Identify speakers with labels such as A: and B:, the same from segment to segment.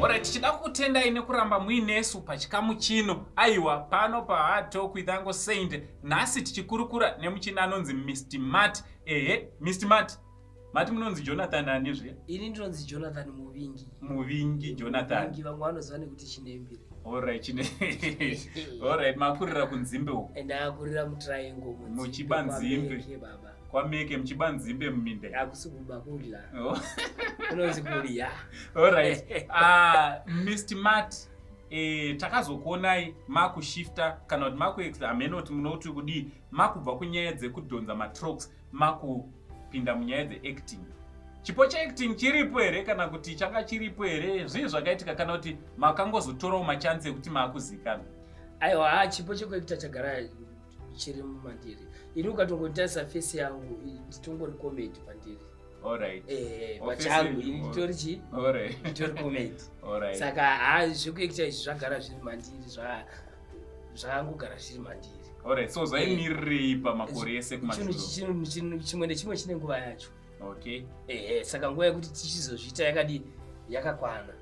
A: Alright, tichida kukutendai nekuramba muinesu pachikamu chino. Aiwa, pano paHard Talk with Uncle Saint, nhasi tichikurukura nemuchina anonzi Mr. Matt. Ehe, Mr. Matt. Mati munonzi Jonathan ani zviya?
B: Ini ndinonzi Jonathan Muvingi.
A: Muvingi Jonathan.
B: Muvingi vamwe vanoziva nekuti Chinembire.
A: Alright, chine. Alright, makurira kunzimbe uko.
B: Ndakurira muTriangle
A: muchiba nzimbe.
B: Baba.
A: Kwameke muchiba nzimbe muminda.
B: Hakusi kuba kudya. Oh. Kunonzi kudya.
A: Alright. Ah, Mr. Matt takazokuonai makushifta kana kuti makuextra hameno kuti munoti kudii makubva kunyaya dzekudhonza matroks makupinda munyaya dzeacting. Chipo cheacting chiripo here kana kuti changa chiripo here? Zvii zvakaitika kana kuti makangozotorawo machansi ekuti maakuzikanwa?
B: Aiwa, chipo chekuacta chagara chiri mumandiri. Ini ukatongotarisa face yangu nditongori comedy pandiri.
A: Alright.
B: Pachangu ini nditori chi?
A: Alright.
B: Nditori comedy.
A: Alright.
B: Saka ha zvekuacta izvi zvagara zviri mandiri, zvakangogara zviri mandiri.
A: Alright, so zvaimirirei pamakore ese kumashure?
B: Chinhu chimwe nechimwe chine nguva yacho.
A: Okay.
B: Saka nguva yekuti tichizozviita yakadii yakakwana.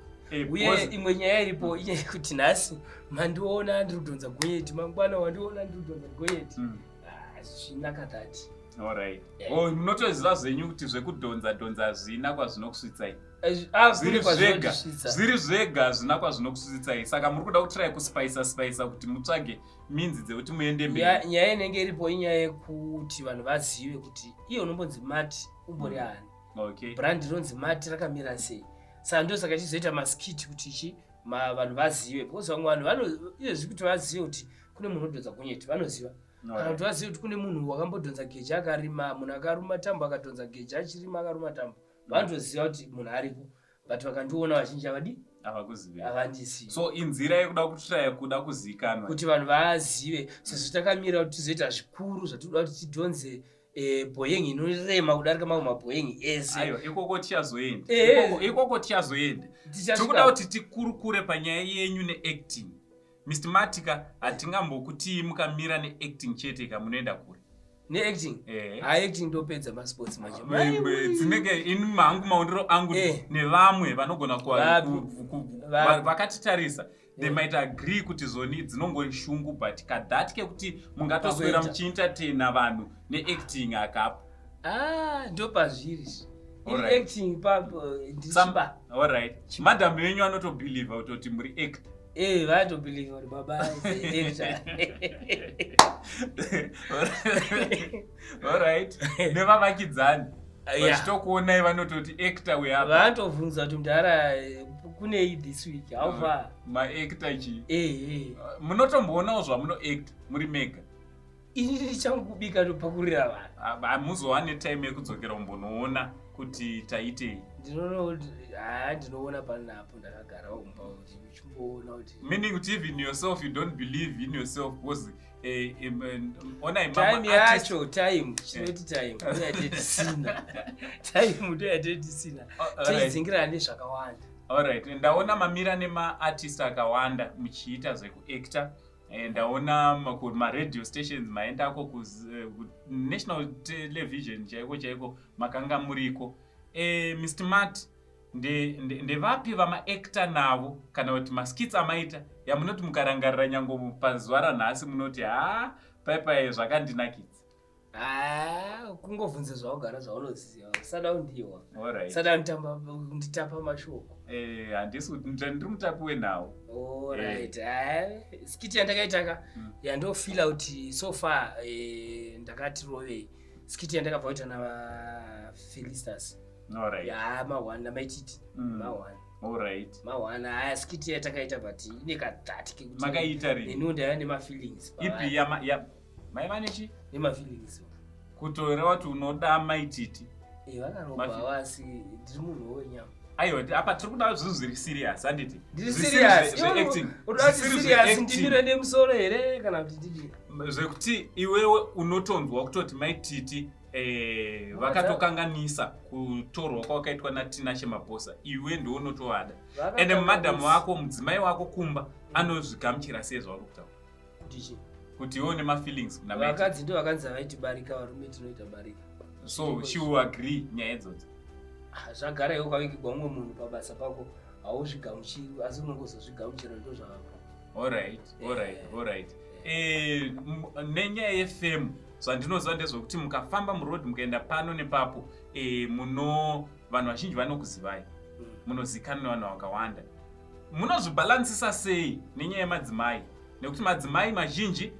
B: Uye imwe nyaya iripo inyaya yekuti nhasi mandiona ndiri kudhonza gonyeti, mangwana wandiona ndiri kudhonza gonyeti. Zvinaka that.
A: Alright. Oh, munotoziva zvenyu kuti zvekudhonza dhonza hazvina kwazvinokusvitsai.
B: Kune kwazvinokusvitsa.
A: Zviri zvega hazvina kwazvinokusvitsai. Saka muri kuda kutry kuspicer spicer kuti mutsvage minzi dzekuti muende mberi.
B: Nyaya inenge iripo inyaya yekuti vanhu vazive kuti iye unombonzi Mati umbori ani.
A: Okay.
B: Brand rinonzi Mati rakamira sei. Saka ndosaka chizoita maskit kuti chi vanhu vazive, because vamwe vanhu izvezvi kuti vazive kuti kune munhu unodhonza gonyeti vanoziva. Kana kuti vazive kuti kune munhu wakambodhonza geja akarima, munhu akaruma tambo akadhonza geja achirima akaruma tambo. Vanotoziva kuti munhu aripo, but vakandiona vazhinji havadi
A: Havakuzivi.
B: Havandisi.
A: So inzira yekuda kutraya kuda kuzikanwa.
B: Kuti vanhu vazive, sezvo takamira kuti tizoita zvikuru zvatinoda kuti tidhonze bhoyeng inorema kudarika mamwe mabhoyeng ese.
A: Aiwa, ikoko tichazoenda. Ikoko tichazoenda. Tiri kuda kuti tikurukure panyaya yenyu neacting. Mr. Matika, hatingambokutii mukamira neacting chete ka munoenda kure.
B: Neacting? Ha, acting ndopedza masports manje.
A: Dzinenge ini mangu maondero angu nevamwe vanogona vakatitarisa they might agree kuti zoni dzinongori shungu, but kadhati kekuti mungatoswera muchientertaina vanhu neacting akapo.
B: Ah, ndopazviri. Acting papo ndichiba.
A: Alright, madam venyu anotobelieve kutoti muri actor.
B: Vatobelieve kuti baba is actor.
A: Alright, nevavakidzani vachitokuonai vanototi actor weapa.
B: Vanotobvunza kuti mudhara kunei this week, how far?
A: Maactor chii? Munotomboonawo zvamunoacta muri mega?
B: Ini ndichangubika ndopakurira vanhu.
A: Hamuzova netime yekudzokera kumbonoona kuti taitei?
B: Ndinoona panapo ndakagara kumba kuti uchimboona kuti
A: Meaning kuti even yourself you don't believe in yourself because onai
B: time yacho, time chinoti time ndoyatetisina, time ndoyatetisina, tichidzingira nezvakawanda.
A: Alright, ndaona mamira nemaartist akawanda muchiita zvekuacta. Ndaona kumaradio stations maendako, kunational television chaiko chaiko makanga muriko. Mr Matt, ndevapi vamaacta navo kana kuti maskits amaita yamunoti mukarangarira nyango pazuva ranhasi munoti ha, paipai zvakandinakidza?
B: Ah, kungovhunza zvaugara zvaunoziva, usada kundiwa, usada kunditapa mashoko.
A: Handisi kuti ndiri mutapi wenhau.
B: Alright, skit yandakaita ka yandofila kuti so far ndakati rovei, skit yandakabva kuita naFelistas. Ya, ma1 namaititi ma1. Ma1 aya skit yatakaita, but ine kadhati kekuti
A: Makaita rini?
B: Neniwo ndaiva nemafeelings.
A: Ipi maiva nechi?
B: Nemafeelings.
A: Kutoreva kuti unoda Maititi?
B: Vakarobva vasi ndiri munhu wenyama.
A: Aiwa, apa tiri kuda zvinhu zviri serious, handiti?
B: Ndiri serious. Unoda kuti serious ndimire nemusoro here kana kuti ndidii?
A: Zvekuti iwewe unotonzwa kutoti Maititi vakatokanganisa kutorwa kwakaitwa naTinashe Mabhosa, iwe ndounotovada, ende mumadhamu wako, mudzimai wako kumba anozvigamuchira sei zvauri kutaura?
B: Kuti
A: Kuti iwe une mafeelings kuna Maititi?
B: Vakadzi ndo vakanzi havaiti barika, varume tinoita barika.
A: So she will agree nyaya idzodzo?
B: Ah, zvagara iwe kwavigirwa mumwe munhu pabasa pako. Hauzvigamuchiri, asi unongozozvigamuchira, ndo zvavapo.
A: Alright. Nenyaya yefame, zvandinoziva ndezvekuti mukafamba muroad, mukaenda pano nepapo, muno vanhu vazhinji vanokuzivai, munozikanwa nevanhu vakawanda. Munozvibhalansisa sei nenyaya yemadzimai? Nekuti madzimai mazhinji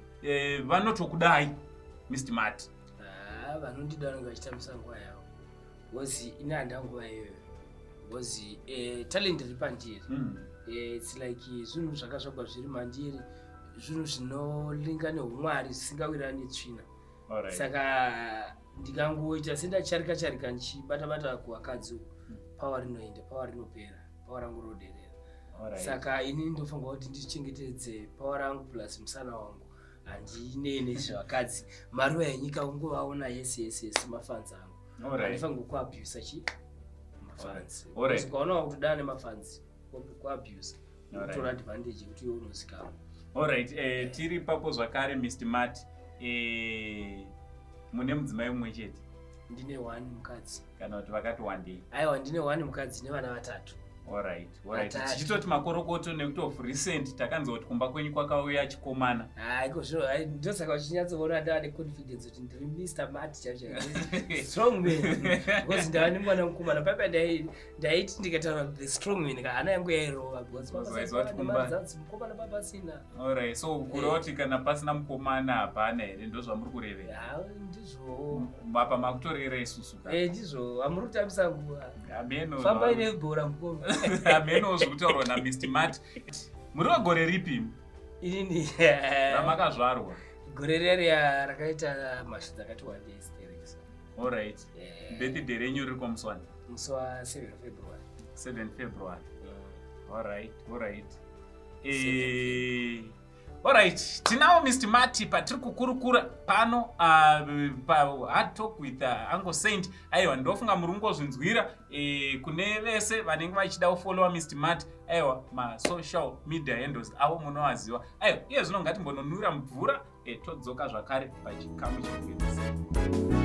A: vanotokudai, Mr Mat.
B: Ah, vanondida vanenge vachitambisa nguva yavo, because ini handa nguva iyoyo, because talent riri pandiri. It's like zvinhu zvakazvagwa zviri mandiri, zvinhu zvinolinga neumwari, zvisingawirirani netsvina. Saka ndikangoita sendacharika charika ndichibata bata kuvakadzi uku, power rinoenda, power rinopera, power rangu roderera. Saka ini ndofanirwa kuti ndichengetedze power rangu plus musana wangu. Handinei nezvevakadzi. Maruva enyika ungovaona yese yese yese, mafans angu. Handifanirwi kuabusa chi mafans. Ukaona wakutodana nemafans, kuabusa, kutora advantage yekuti iwe unozikanwa.
A: Alright, tiri papo zvakare, Mr Mat, mune mudzimai mumwe chete?
B: Ndine one mukadzi.
A: Kana kuti vakati wandei?
B: Aiwa, ndine one mukadzi nevana vatatu.
A: Alright.
B: Vatatu.
A: Tichitoti makorokoto, nekuti of recent takanzwa kuti kumba kwenyu kwakauya chikomana.
B: Haiko zvino, ndosaka uchinyatsoona ndava neconfidence kuti ndiri Mr Mat chacho, strong man, because ndava nemwana mukomana. Paipa ndaiti ndikataura the strong man ka, hana yangu yairova because
A: Waiziva kuti kumba-
B: mukomana papasina.
A: Alright, so kureva kuti kana pasina mukomana hapana here? Ndo zvamuri kurevera?
B: Ha, ndizvo.
A: Apa makutorera isusu ka.
B: Eh, ndizvo, hamuri kutambisa nguva.
A: Hameno.
B: Fambai nebhora, mukoma.
A: Hameno zviri kutaurwa naMr Mat. Muri wegore ripi?
B: Inini?
A: Ramakazvarwa.
B: Gore reriya rakaita mhashu dzakati wandei stereki.
A: Alright, birthday renyu riri kwamusi wani?
B: Musi wa7 February.
A: 7 February. Alright. Alright, tinawo Mr Mati patiri kukurukura pano paHard Talk with Uncle Saint. Aiwa, ndofunga muri kungozvinzwira. Kune vese vanenge vachida kufollowa Mr Mat, aiwa, masocial media handles avo munovaziva. Aiwa, iye zvino ngatimbononwira mvura, todzoka zvakare pachikamu chekupedzisira.